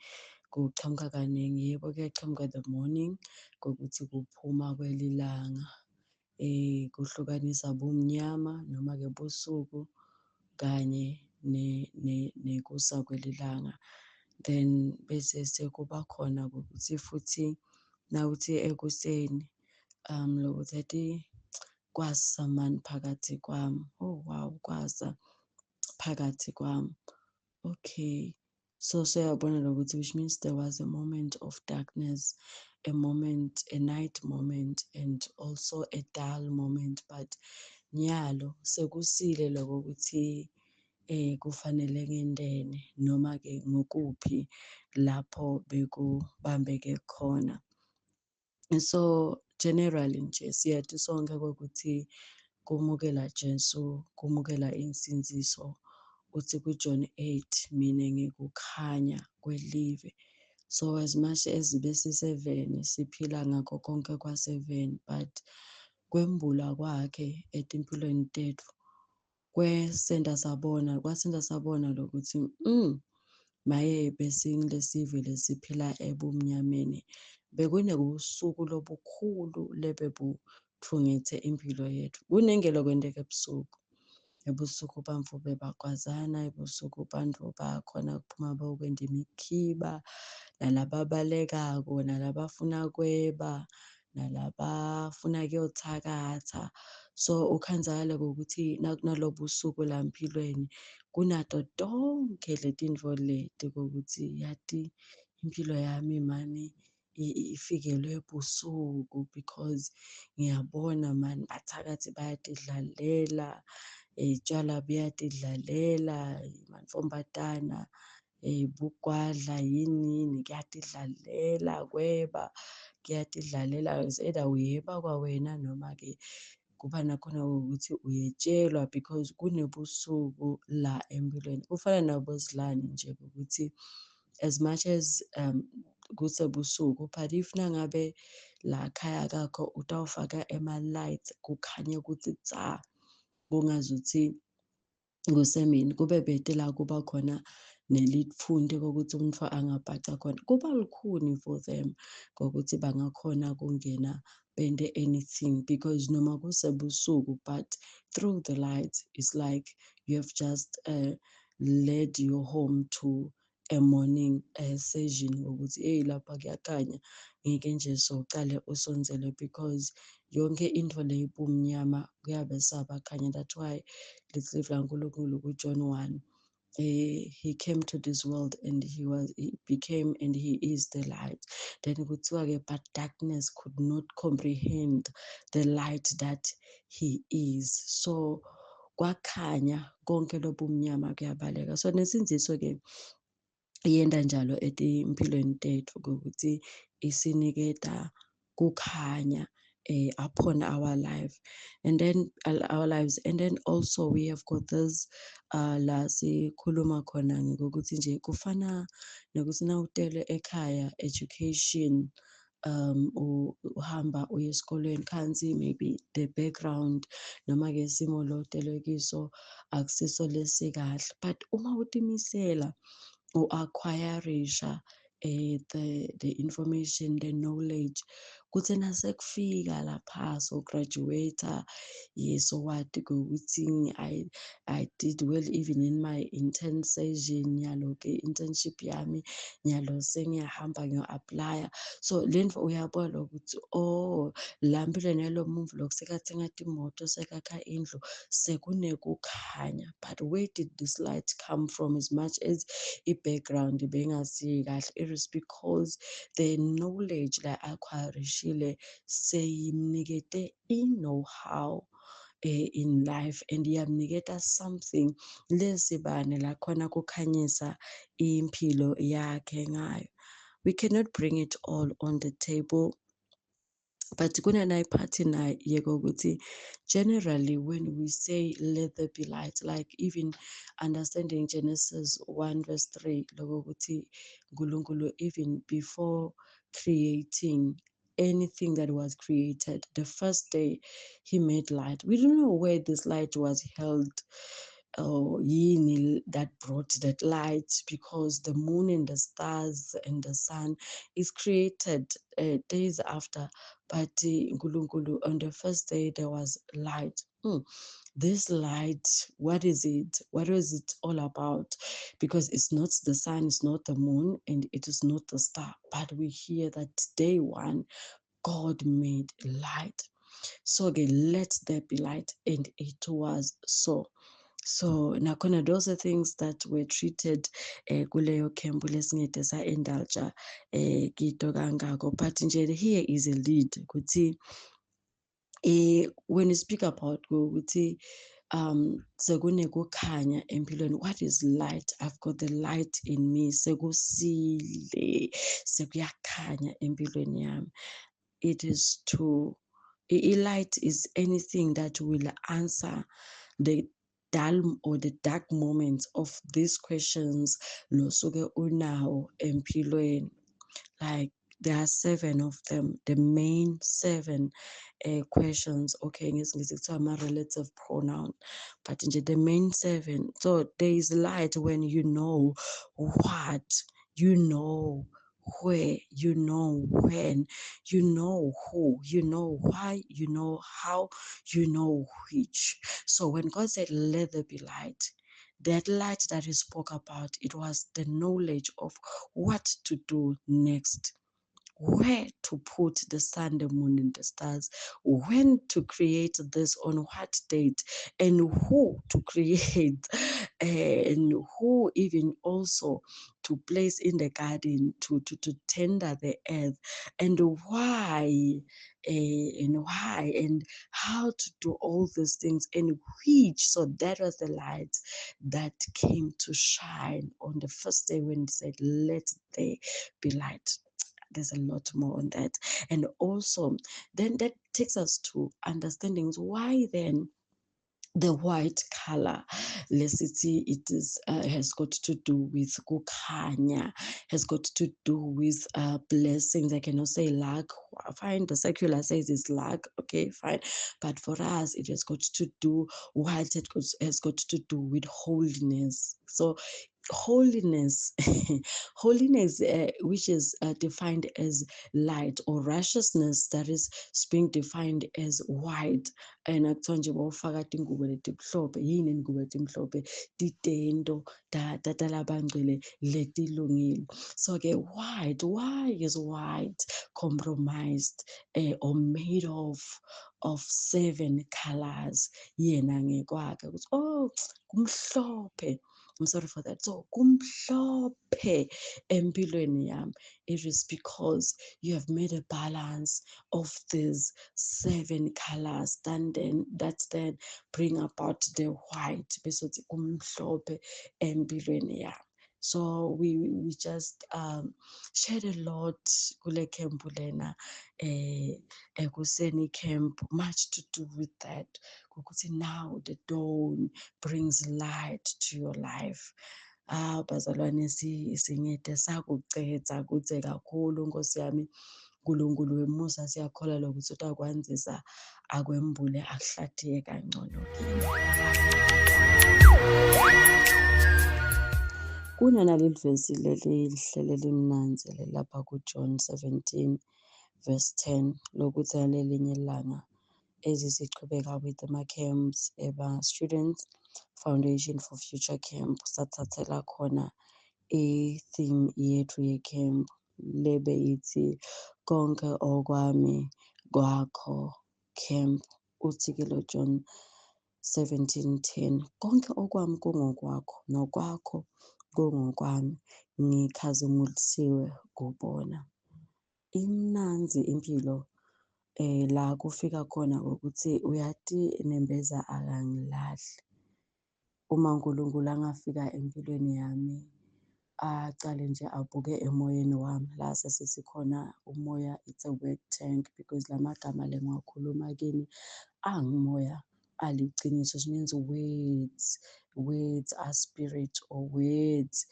kuchamuka kaningi, yebo kuyachamuka the morning kokuthi kuphuma kwelilanga, kuhlukanisa bumnyama noma-ke busuku kanye nekusa kwelilanga. Then bese sekuba khona ukuthi futhi nawuthi ekuseni lokuthi kwasa mani phakathi kwami. Oh wow, kwasa phakathi kwami. Okay. So seyabona lokuthi which means there was a moment of darkness, a moment, a night moment, and also a dull moment. But nyalo sekusile lokho ukuthi kufanele ngendene noma ke ngokuphi lapho bekubambeke khona. So generally nje siyathi sonke ukuthi kumukela Jesu, kumukela insindziso, uthi kuJohn 8 mina ngikukhanya kwelive. So as much as besiseveni siphila ngakho konke kwaseveni, but kwembula kwakhe etimpilweni tetfu kwesenta sabona, kwasenta sabona lokuthi maye besingilesive lesiphila ebumnyameni, bekunebusuku lobukhulu lebebuthungethe impilo yethu. Kunengelo kwenteka ebusuku. Ebusuku bantfu bebakwazana, ebusuku bantfu bakhona kuphuma bokwenda imikhiba, nalababalekako, nalabafuna kweba, nalabafuna kuyothakatha. So ukhanzakala ukuthi nakunalobusuku la empilweni kunato tonke letintfo leti kokuthi yati impilo yami mani ifikelwe busuku because ngiyabona mani bathakathi bayatidlalela, tshwala buyatidlalela, mantfombatana bugwadla yini yini kuyatidlalela, kweba kuyatidlalela. It's either uyeba kwawena noma-ke kuba nakhona ukuthi uyetshelwa because kunebusuku la empilweni. Kufana nabozilani nje ukuthi as much as kusebusuku, but if nangabe la khaya kakho utawufaka ema-lights kukhanye ukuthi tsa, kungazuthi kusemini, kube bete la kuba khona nelitfunti kokuthi umuntu angabhaca khona. Kuba lukhuni for them ngokuthi bangakhona kungena bente anything because noma kusebusuku, but through the lights it's like you have just led your home to a morning session ngokuthi hey lapha kuyakhanya, ngeke nje socale usondzele because yonke into le ibumnyama kuyabe sabakhanya. That's why lithi laNkulunkulu kuJohn 1, he came to this world and he became and he is the light. Then kuthiwa-ke but darkness could not comprehend the light that he is. So kwakhanya konke lobumnyama kuyabaleka. So nesindziso-ke iyenda njalo etimpilweni tetfu ukuthi isiniketa kukhanya upon our life and then our lives. And then also we have got this la sikhuluma khona ngokuthi nje kufana nokuthi nawutele ekhaya education, uhamba uye esikolweni khansi maybe the background noma ke isimo lo otelwe kiso akusiso lesikahle, but uma utimisela u-acquirisha the information, the knowledge, kutsi nasekufika lapha so graduate, yes, wati ukuthi I did well even in my intern session, nyalo ke internship yami nyalo sengiyahamba ngiyo-apply-a. So lentfo uyabona ukuthi oh la mpilweni yalo muntu lokhu sekathenga timoto, sekakha indlu, sekunekukhanya. But where did this light come from? As much as i-background bengasiyi kahle, it is because the knowledge la acquire-ishile seyimnikete i-know-how in life, and iyamniketa something lesibane la khona kukhanyisa impilo yakhe ngayo. We cannot bring it all on the table, but kunanayi nayo yekokuthi generally when we say let there be light, like even understanding Genesis 1 verse 3, lokuthi uNkulunkulu even before creating anything that was created, the first day he made light. We don't know where this light was held Or yini that brought that light, because the moon and the stars and the sun is created days after, but uNkulunkulu on the first day there was light. This light, what is it? What is it all about? Because it's not the sun, it's not the moon, and it is not the star. But we hear that day one, God made light. So again, let there be light, and it was so. So nakhona those are things that were treated kuleyo camp lesingede sa-indulge kito kangako. But nje here is a lead ukuthi when you speak about ukuthi sekunekukhanya empilweni, what is light? I've got the light in me, sekusile, sekuyakhanya empilweni yami. It is to light is anything that will answer the dull or the dark moments of these questions losuke unawo empilweni. Like there are 7 of them, the main 7 questions. Okay, ngesingisi kuthiwa ama-relative pronoun, but nje the main 7. So there is light when you know what, you know where, you know when, you know who, you know why, you know how, you know which. So when God said, let there be light, that light that he spoke about, it was the knowledge of what to do next, where to put the sun, the moon, and the stars, when to create this, on what date, and who to create, and who even also to place in the garden to tender the earth, and why, and how to do all these things, and which. So that was the light that came to shine on the first day when it said, let there be light. There's a lot more on that. And also then that takes us to understanding why then the white color, let's see, it is has got to do with kukhanya, has got to do with blessings. I cannot say luck. Fine, the secular says it's luck. Okay, fine. But for us, it has got to do white. It has got to do with holiness. So holiness, holiness, which is defined as light, or righteousness that is being defined as white. And akuthiwa nje bawufaka tingubo letimhlophe, yini ingubo letimhlophe? Titento talabangcwele letilungile. So ke white, why is white compromised or made of 7 colors? Yena ngekwakhe ukuthi oh kumhlophe. I'm sorry for that. So kumhlophe empilweni yami. It is because you have made a balance of these 7 colors, and then that then bring about the white. Bese uthi kumhlophe empilweni yami. So we just shared a lot kule camp lena, ekuseni camp, much to do with that. Ukuthi now the dawn brings light to your life. Bazalwane, singede sakucetha kuthe kakhulu Nkosi yami. uNkulunkulu wemusa, siyakholelwa ukuthi utakwanzisa akwembule akuhlathiye kangcono kini. Kunaleli vesi leli lihlele limnanzi lapha kuJohn 17 verse 10 lokuthi ngalelinye ilanga ezisichubeka with ama-camps eba-students Foundation for Future Camp, sathathela khona i-theme yethu ye-camp lebe ithi konke okwami kwakho camp. Uthi-ke lo John 17:10, konke okwami kungokwakho nokwakho kungokwami, ngikhazimulisiwe kubona. Imnanzi impilo la kufika khona ukuthi uyati nembeza akangilahli. Uma uNkulunkulu angafika empilweni yami acale nje abuke emoyeni wami, la sesithi khona umoya, it's a word tank, because lamagama le ngiwakhuluma kini angumoya aliciniso. It means words, words are spirit, or words,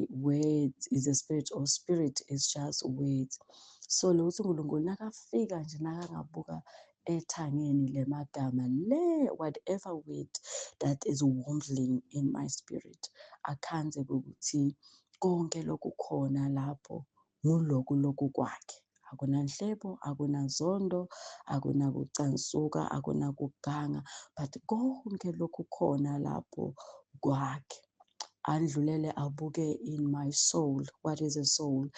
words is a spirit, or spirit is just words. So lo uthi uNkulunkulu nakafika nje nakangabuka ethangeni lemagama le, whatever word that is wobbling in my spirit, akhanze ukuthi konke lokukhona lapho nguloku lokukwakhe. Akunanhlebo, akunazondo, akunakucansuka, akunakuganga, but konke lokukhona lapho kwakhe. Andlulele abuke in my soul. What is a soul?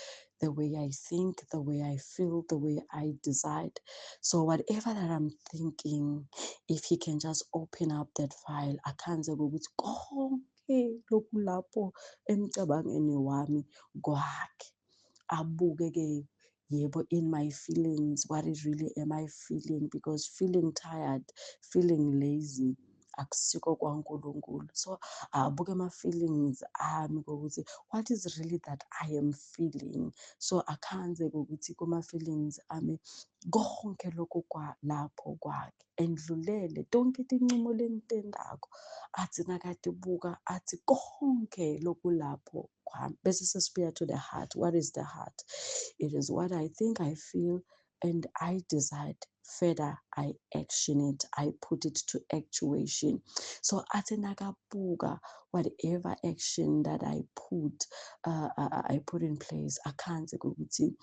The way I think, the way I feel, the way I decide. So whatever that I'm thinking, if he can just open up that file, akhanze ukuthi konke lokulapho emcabangweni wami kwakhe. Abuke-ke yebo in my feelings, what is really am I feeling? Because feeling tired, feeling lazy, akusiko kwaNkulunkulu. So abuke ama-feelings ami kokuthi what is really that I am feeling. So akhanze ukuthi kuma-feelings ami konke lokhu kwalapho kwakhe. Endlulele tonke tincumo lengitentako, athi nakatibuka athi konke lokulapho kwami. Bese sesibuya to the heart. What is the heart? It is what I think, I feel, and I decide. Further, I action it, I put it to actuation. So athi nakabuka whatever action that I put in place, akhanze ukuthi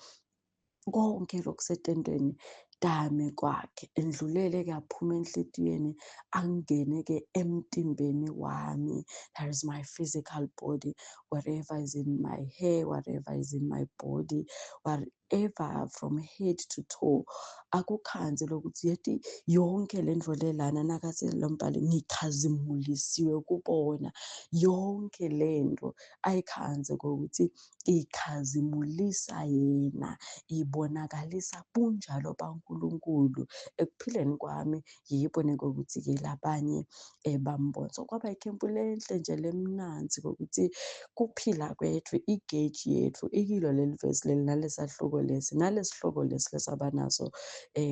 konke lokusetendweni tami kwakhe. Endlulele ke aphuma enhlitiyweni, angene ke emtimbeni wami. That is my physical body. Whatever is in my hair, whatever is in my body, whatever from head to toe, akukhanze lokuthi yeti yonke lento lelana. Nakathi lo mbhali ngikhazimulisiwe kubona yonke lento, ayikhanze kokuthi ikhazimulisa yena, ibonakalisa bunjalo baNkulunkulu ekuphileni kwami. Yibone kokuthi-ke labanye bambona. So kwaba ikhempu lenhle nje lemnanzi kokuthi kuphila kwethu, i-gauge yethu ikilo leli vesi leli nalesahluko lesi nalesihloko lesi lesabanaso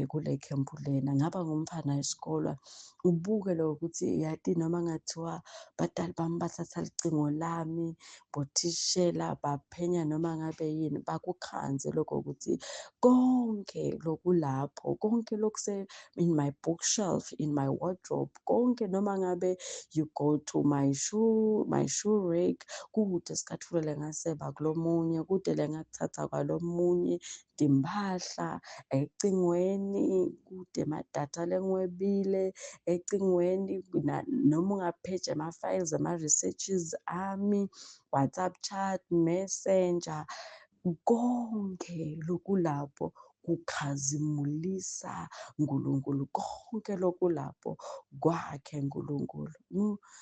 kule khempu lena. Ngaba ngumfana esikolwa, ubuke lokuthi yati noma ngathiwa batali bami bathatha licingo lami, bothishela baphenya noma ngabe yini, bakukhanze lokho ukuthi konke lokulapho, konke lokuse in my bookshelf, in my wardrobe, konke noma ngabe you go to my shoe rack, kude sikathulo lengaseba kulomunye, kude lengakuthatha kwalomunye, timphahla ecingweni, kude emadatha lengiwebile ecingweni, noma ungapheja ama-files ama-researches ami, WhatsApp chat, Messenger, konke lokulapho kukhazimulisa Nkulunkulu, konke lokulapho kwakhe Nkulunkulu.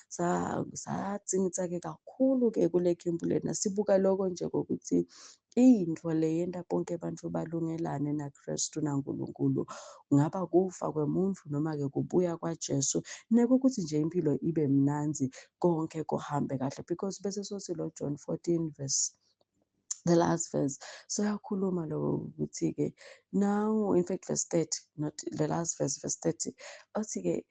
Satsingitsa-ke kakhulu-ke kule khempu lena, sibuka loko nje kokuthi intfo le yenta bonke bantfu balungelane naKhristu naNkulunkulu, kungaba kufa kwemuntfu noma-ke kubuya kwaJesu, nekukuthi nje impilo ibe mnandzi, konke kuhambe kahle. Because bese sothi lo John 14 verse, the last verse, so yakhuluma lo ukuthi-ke now, in fact verse 30, not the last verse, verse 30, othi-ke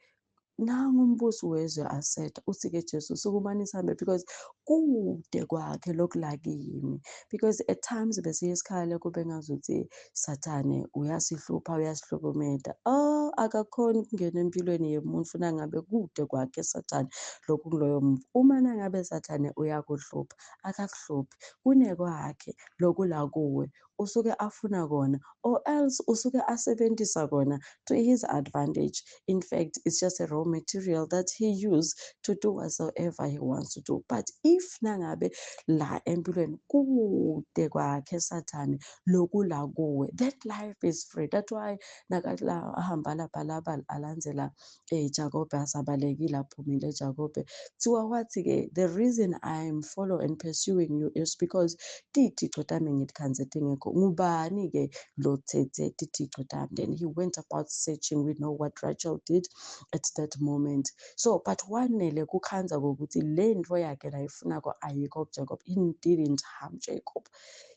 nangu umbusi wezwe asetha, uthi-ke Jesu sukumani sihambe, because kude kwakhe lokula kimi. Because at times besiye esikhale kube ngazuthi Sathane uyasihlupha, uyasihlukumeta. Oh, akakhoni ukungena empilweni yemuntu nangabe kude kwakhe Sathane lokhu kuloyo muntu. Uma nangabe Sathane uyakuhlupha, akakuhluphi, kunekwakhe lokula kuwe usuke afuna kona, or else usuke asebenzisa kona to his advantage. In fact, it's just a raw material that he used to do whatsoever he wants to do. But if nangabe la empilweni kude kwakhe Sathane lokula kuwe, that life is free. That's why nakala ahamba lapha laba alandzela Jakobe, asabalekile aphumile Jakobe, kuthiwa wathi-ke the reason I'm follow and pursuing you is because tithico tami ngitikhandze tingekho. Ngubani-ke lothethe tithico tami? Then he went about searching. We know what Rachel did at that moment. So but wanele kukhandza kokuthi le nto yakhe layifunako ayikho kuJacob. He didn't harm Jacob.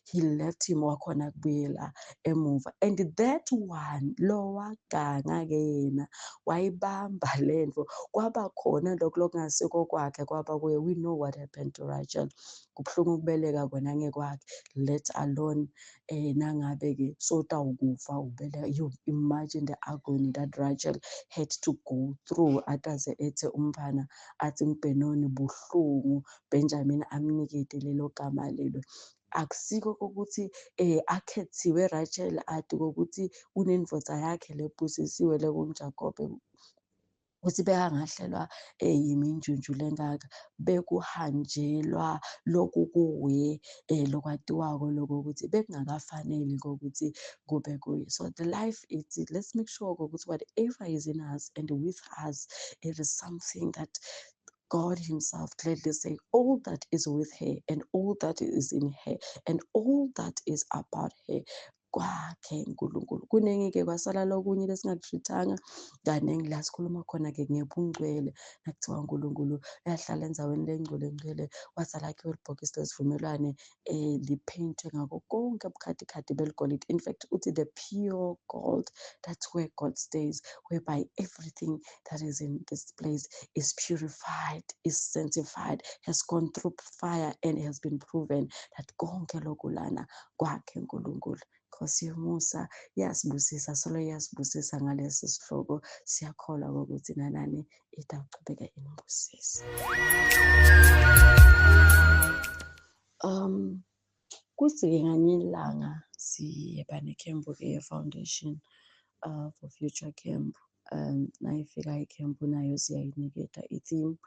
He left him, wakhona kubuyela emuva. And that one lo waganga-ke yena wayibamba lento, kwaba khona lokhu lokungasiko kwakhe kwaba kuye. We know what happened to Rachel. Kubuhlungu ukubeleka kona ngekwakhe, let alone nangabe-ke sotawukufa ubeleka. You imagine the agony that Rachel had to go through, ataze ethe umfana athi ngibhenoni buhlungu, Benjamin amnikete lelo gama lelo. Akusiko kokuthi akhethiwe Rachel ati kokuthi unendvodza yakhe lebusisiwe lekunguJakobe, ukuthi bekangahlelwa yiminjunju lengaka, bekuhanjelwa loku kuye lokwatiwako lokho ukuthi bekungakafaneli kokuthi kube kuye. So the life is, let's make sure ukuthi whatever is in us and with us, it is something that God himself gladly say, all that is with her and all that is in her and all that is about her kwakhe uNkulunkulu. Kuningi-ke kwasala lokunye lesingakushithanga, kaningi la sikhuluma khona-ke ngebungcwele, nakuthiwa uNkulunkulu uyahlala endaweni lengcwele ngcwele, wasala akhiwe libhokisi lesivumelwane lipheyintwe ngako konke ubukhadikhadi beligolide. In fact, uthi the pure gold, that's where God stays, whereby everything that is in this place is purified, is sanctified, has gone through fire and has been proven that konke lokhu lana kwakhe uNkulunkulu. Nkosi yomusa iyasibusisa, solo iyasibusisa ngalesi sihloko. Siyakholwa ukuthi nanani itawuchubeka inibusise. Kuthi-ke nganye ilanga siyeba nekhempu-ke ye-foundation for future camp. Nayifika ikhempu nayo siyayiniketa i-theme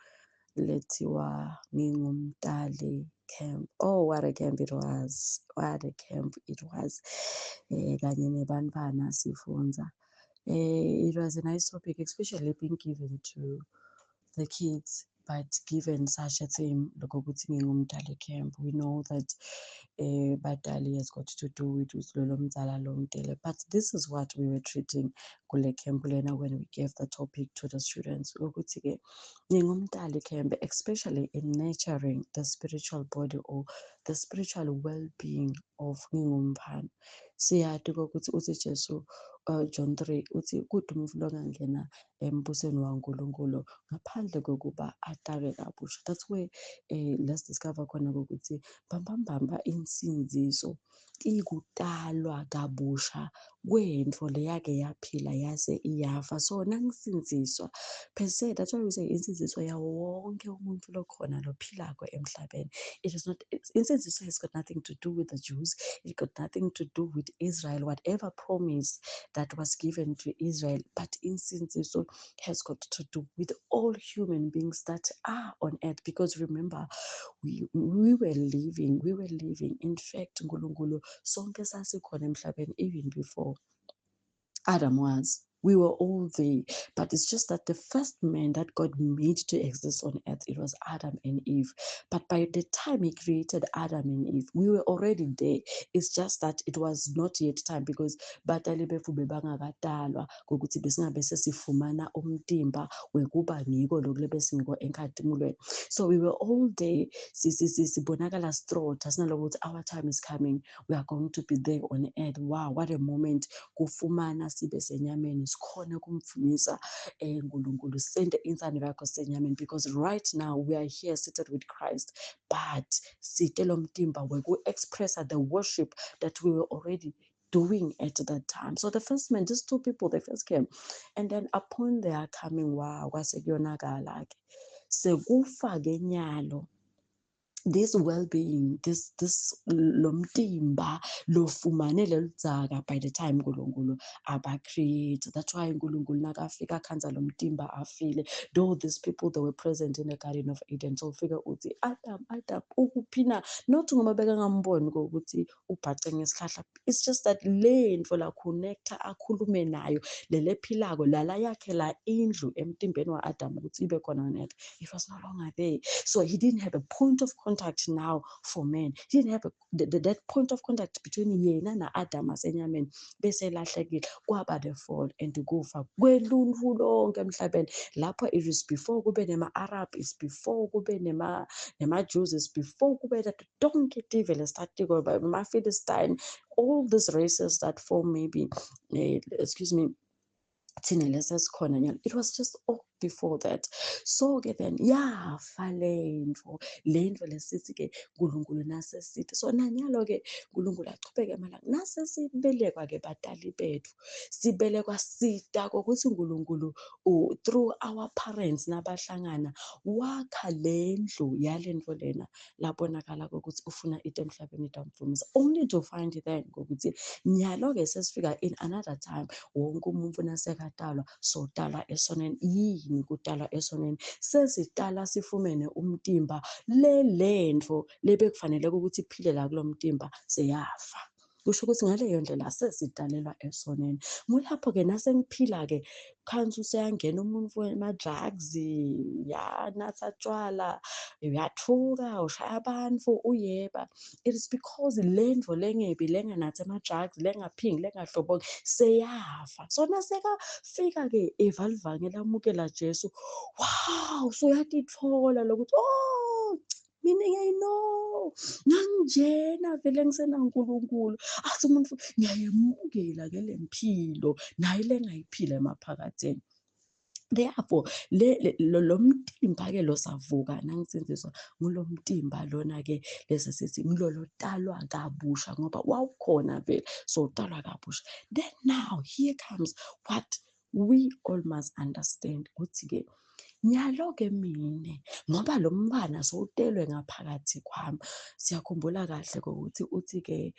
lethiwa Ngingumdali Camp. Oh, what a camp it was. What a camp it was. Kanye nebantwana sifunza. It was a nice topic, especially being given to the kids, but given such a theme, lokho ukuthi Ngingumdali Camp. We know that Badali has got to do with lolo mzala lo mdele, but this is what we were treating kule camp lena when we gave the topic to the students. Ukuthi-ke Ngingumdali Camp, especially in nurturing the spiritual body or the spiritual well-being of ngingumfana. Siyati ukuthi uthi Jesu, John 3 uthi kude umuntu ongangena embusweni waNkulunkulu ngaphandle kokuba atalwe kabusha. That's where let's discover khona ukuthi bambambamba insindziso ikutalwa kabusha kwentfo leyake yaphila yase iyafa. So nangisindziswa per se, that's why we say insindziso yawo wonke umuntu lokhona lophilako emhlabeni. It is not, insindziso has got nothing to do with the Jews, it got nothing to do with Israel, whatever promise that was given to Israel, but insindziso has got to do with all human beings that are on earth. Because remember, we were living, in fact, uNkulunkulu sonke sasikhona emhlabeni even before Adam was. We were all there, but it's just that the first man that God made to exist on earth, it was Adam and Eve. But by the time he created Adam and Eve, we were already there. It's just that it was not yet time, because batali bethu bebangakatalwa ngokuthi besingabe sesifumana umtimba wekuba ngiko lokhu lebesingiko enkatimulweni. So we were all there. Sibonakala sitrotha, sinalokuthi our time is coming, we are going to be there on earth. Wow, what a moment kufumana sibe senyameni, sikhona kumvumisa uNkulunkulu, sende insani yakho senyameni, because right now we are here seated with Christ, but site lo mtimba weku-expressa the worship that we were already doing at that time. So the first man, just two people, they first came, and then upon their coming, wow, kwase kuyonakala ke, sekufa ke nyalo this well-being, this lomtimba lofumane loludzaka by the time uNkulunkulu aba-create. That's why uNkulunkulu nakafika akhanza lomtimba afile. Though these people, they were present in the Garden of Eden. So ufika uthi Adam, Adam, ukuphi na? Not ngoba bekangamboni ukuthi ubhace ngesihlahla. It's just that le nto la connecta akhulume nayo lele philako lala yakhe la indlu emtimbeni wa-Adam ukuthi ibe khona on earth. It was no longer there. So he didn't have a point of contact contact now for man. He didn't have that point of contact between yena na-Adam asenyameni, bese lahlekile, kwaba the fall and kufa kweluntu lonke emhlabeni. Lapho it is before kube nema-Arab, is before kube nema-Jews, is before kube tonke tive lesatiko, ma-Philistine, all these races that form maybe, excuse me, thina lesesikhona nyalo. It was just all before that. So-ke then yafa lentfo, lentfo lesithi-ke Nkulunkulu nasesithi. So nanyalo-ke Nkulunkulu achubeke emalanga. Nasesibelekwa-ke batali bethu, sibelekwa sita kokuthi Nkulunkulu through our parents nabahlangana wakha lendlu yalentfo lena labonakala ukuthi ufuna ite emhlabeni itamvumisa, only to find then ukuthi nyalo-ke sesifika in another time, wonke umuntu nasekatalwa sotalwa esonweni. Yini kutalwa esonweni? Sesitala sifumene umtimba, le lentfo lebekufanele ukuthi iphile la kulo mtimba seyafa. Kusho ukuthi ngaleyo ndlela sesitalelwa esonweni. Ngulapho-ke nasengiphila-ke khansi useyangena umuntu wema-drugs, uyanatha tshwala, uyathuka, ushaya abantu, uyeba. It is because lentfo lengebi, lenganathi ama-drugs, lengaphingi, lengahlobongi seyafa. So nasekafika-ke evalivangeli lamukela Jesu, wow, soyatitfola lokuthi oh mina ngiyayino nganginjena vele ngisenaNkulunkulu, athi umuntu ngiyayemukela ke le mpilo nayo le engayiphila emaphakathini. Therefore lo mtimba-ke losavuka nangisindziswa ngulo mtimba lona-ke lesi sithi ngilolo talwa kabusha, ngoba wawukhona vele, so utalwa kabusha. Then now here comes what we all must understand, ukuthi-ke nyalo-ke mine ngoba lo mntwana sowutelwe ngaphakathi kwami. Siyakhumbula kahle ukuthi uthi-ke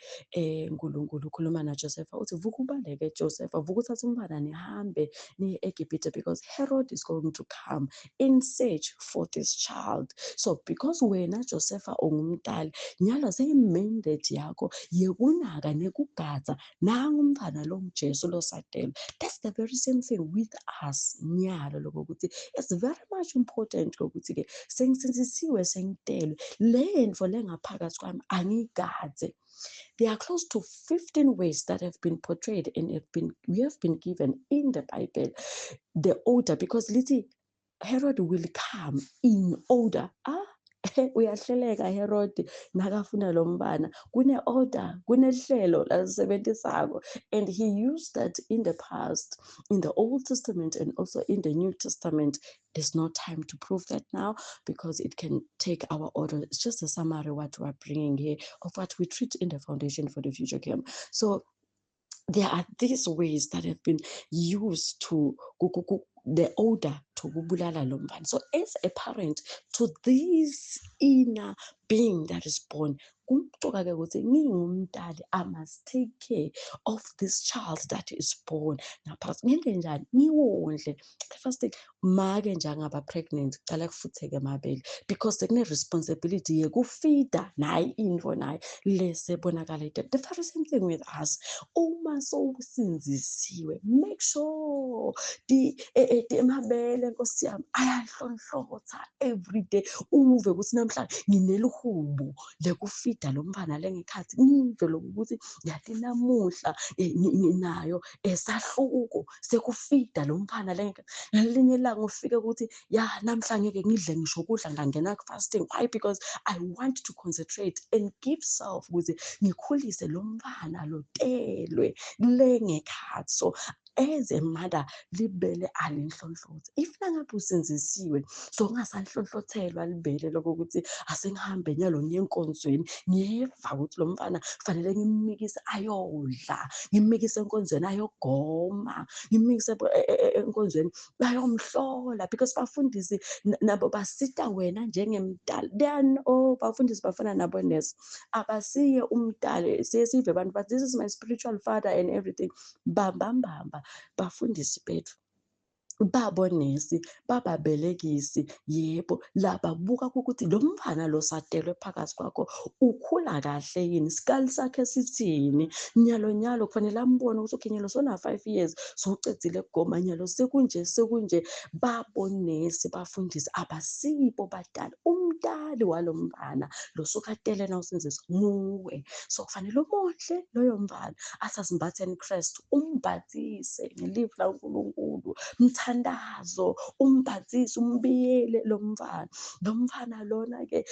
Nkulunkulu ukhuluma naJosepha, uthi vuka ubaleke Josepha, vuka uthathe umntwana nihambe niye eGibhithe, because Herod is going to come in search for this child. So because wena Josepha ungumntali, nyalo seyi-mandate yakho yekunaka nekugadza nangu umntwana lo nguJesu losatelwe. That's the very same thing with us nyalo, lokho ukuthi it's very much important ukuthi-ke sengisindisiwe, sengitelwe, le nto lengaphakathi kwami angiyigadze. There are close to 15 ways that have been portrayed and we have been given in the Bible, the order, because lithi Herod will come in order. Uyahleleka Herod nakafuna lo mbana, kune-order, kunehlelo lalisebenzisako, and he used that in the past, in the Old Testament and also in the New Testament. There's no time to prove that now because it can take our order. It's just a summary what we are bringing here of what we treat in the Foundation for the Future Camp. So there are these ways that have been used to the order to kubulala lo mntwana. So as a parent to this inner being that is born, kumcoka-ke ukuthi ngingumntali, I must take care of this child that is born ngaphakathi. Ngente njani? Ngiwondle. The first thing, make nje angaba pregnant, kucala kufutheke amabele, because sekune-responsibility yekufida nayi into naye lesebonakala ite. The very same thing with us. Uma sowusindzisiwe, make sure emabele nkosi yami ayahlonhlotha every day. Uve ukuthi namhlanje ngineluhubo lekufida lo mntwana lengekhathi, ngive lokuthi yathi namuhla nginayo esahluko sekufida lo mntwana lengekhathi. Ngelinye ilanga ufike ukuthi ya namhla ngeke ngidle ngisho ukudla, ngangena ku-fasting. Why? Because I want to concentrate and give self ukuze ngikhulise lo mntwana lotelwe lengekhathi. So as a mother, libele alinhlonhlothe. If nangabe usenzisiwe, so ungasanhlonhlothelwa libele lokho ukuthi asengihambe nyalo ngiye enkonzweni, ngiyeva ukuthi lo mfana kufanele ngimikise ayodla, ngimikise enkonzweni ayogoma, ngimikise enkonzweni bayomhlola, because bafundisi nabo basita wena njengemdala. They are oh, bafundisi bafana nabonesi, abasiye umdali. Siye sive abantu but this is my spiritual father and everything. Bambambamba bafundisi bethu Babonesi, bababelekisi, yebo, lababuka ukuthi lo mfana lo satelwe phakathi kwakho ukhula kahle yini, isikali sakhe sithini. Nyalo nyalo kufanele ambone ukuthi okay, nyalo sona 5 years, sowucedzile kugoma, nyalo sekunje sekunje. Babonesi, bafundisi abasibo badala. Umdali walo mfana lo sukatele nawusenzisa nguwe. So kufanele umondle loyo mfana, athi asimbatheni Kristu, umbathise ngelivi laNkulunkulu, mthandazo, umbathise, umbiyele lo mfana. Lo mfana lona-ke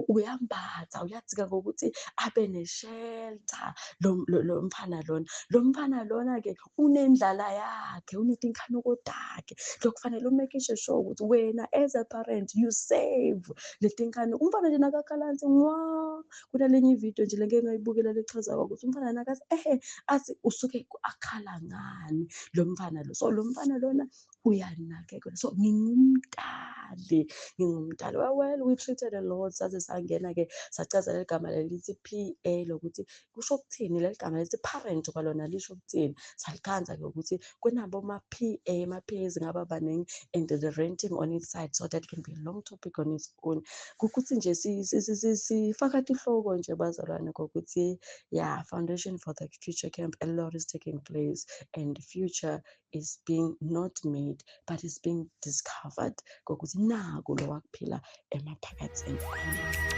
uyambatha, uyadzika ngokuthi abe ne-shelter lo mfana lona. Lo mfana lona-ke unendlala yakhe, unetinkanuko takhe. Lokufanele u-make sure ukuthi wena as a parent you save letinkanuko. Umfana nje nakakhala nje ngwa, kunalenye ividiyo nje lengike ngayibukela lechazako ukuthi umfana nakathi ehe, athi usuke akhala ngani lo mfana lo. So lo mfana lona uyanakekelwa. So ngingumdali, ngingumdali. Well, we treated a lot, saze sangena-ke sachaza leli gama lelithi PA lokuthi kusho ukuthini leli gama lelithi parent kwalona lisho ukuthini. Salikhanza-ke ukuthi kunabo ma-PA, ma-PAs ngaba baningi and the renting on its side, so that can be a long topic on its own. Kukuthi nje sifaka tihloko nje bazalwane ngokuthi yeah, Foundation for the Future Camp, a lot is taking place and the future is being not made but is being discovered ngokuthi naku lo wakuphila emaphakathini. Amen.